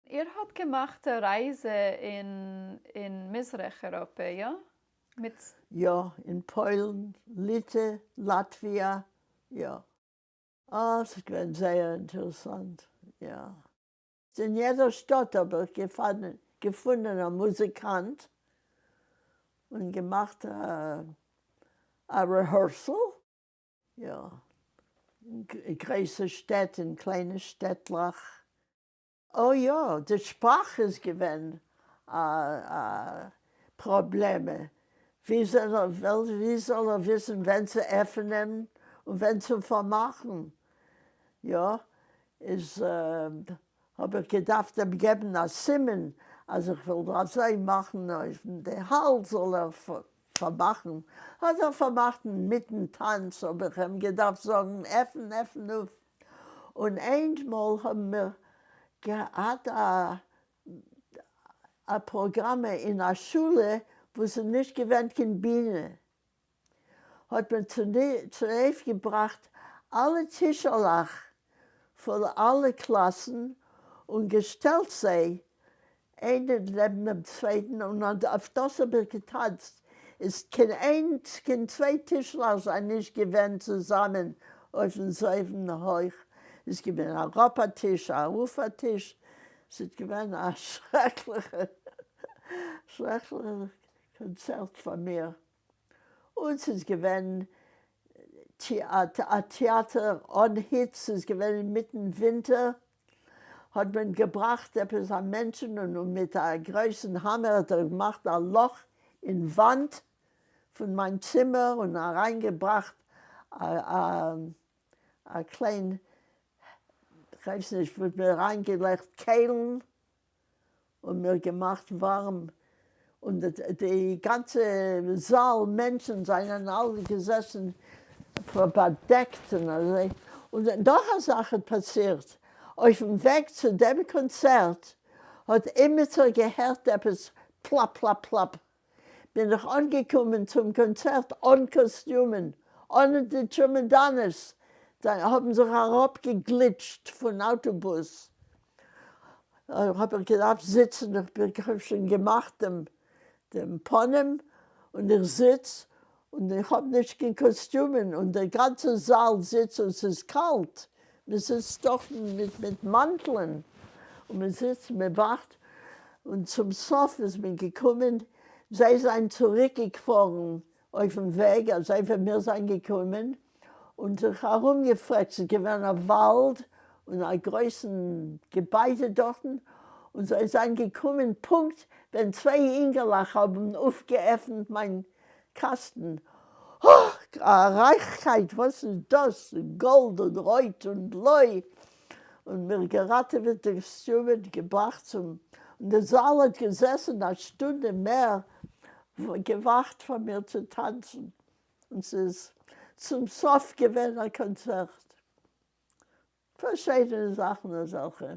איר האט געמאכט א רייזע אין אין מזרח אייראפע, יא? מיט. יא, אין פוילן, ליטע, לאטוויא, יא. אה, ס'איז געווען זייער אינטערעסאנט, יא. אין יעדער שטאט האב איך געפונען א מוזיקאנט און געמאכט א rehearsal. יא, אין גרויסע שטעט, אין קליינע שטעטלעך. אוי יא, די שפראך איז געווען א פראבלעמע, ווי זאל ער וויסן ווען צו עפענען און ווען צו פארמאכן, יא, איז האב איך געדארפט אים געבן א סימן אז איך וויל אזוי מאכן אויף די האלז זאל ער פארמאכן, האט ער פארמאכט אינמיטן טאנץ האב איך אים געדארפט זאגן עפן עפן אויף, און איינמאל האבן מיר געהאט א א פראגראמע אין א שולע וואס איז נישט געווען קיין בינע, האט מען צונויפגעבראכט אלע טישעלעך פון אלע קלאסן און געשטעלט זיי איינער נעבן דעם צווייטן און אויף דאס האב איך געטאנצט, איז קיין איינס קיין צוויי טישלעך זיינען נישט געווען צוזאמען אויפן זעלבן הויך, איז געווען אראפ א טיש ארויף א טיש, ס'איז געווען א שרעקליכע שרעקליכע קאנצערט פאר מיר, און ס'איז געווען א טעאטער אן היץ, ס'איז געווען אינמיטן ווינטער, האט מען געבראכט עפעס א מענטשן און מיט א גרויסן האמער האט ער געמאכט א לאך אין וואנט פון מיין צימער און אריין געבראכט א קליין כ'ווייס נישט וואס מען אריין געלייגט קעלן און מיר געמאכט ווארעם, און די גאנצע זאל מענטשן זענען אלע געזעסן באדעקט און אזוי, און נאך א זאך האט פאסירט, אויפן וועג צו דעם קאנצערט האט עימיצער געהערט עפעס פלאפ פלאפ פלאפ, בין איך אנגעקומען צום קאנצערט אן קאסטיומען, אן די טשעמאדאנעס, זיי האבן זיך אראפגעגליטשט פון אוטובוס, האב איך געדארפט זיצן, איך האב שוין געמאכט דעם דעם פנים, און איך זיץ, און איך האב נישט קיין קאסטיומען, און דער גאנצער זאל זיצט און ס'איז קאלט, מען זיצט דארטן מיט מיט מאנטלען, און מען זיצט מען ווארט, און צום סוף איז מען געקומען, זיי זענען צוריק געפארן אויפן וועג אזוי ווי מיר זענען געקומען, און זיך ארום געפרעגט, ס'איז געווען א וואלד און א גרויסן געביידע דארטן, און זיי זענען געקומען פונקט ווען צוויי אינגעלעך האבן אויפגעעפנט מיין קאסטן, אה! א רייכקייט, וואס איז דאס? גאלד און רויט און בלוי, און מיר געראטעוועט די קאסטיומען, געבראכט צום, און די זאל האט געזעסן א שטונדע מער געווארט פאר מיר צו טאנצן, און ס'איז צום סוף געווען א קאנצערט. פארשידענע זאכן אזעלכע.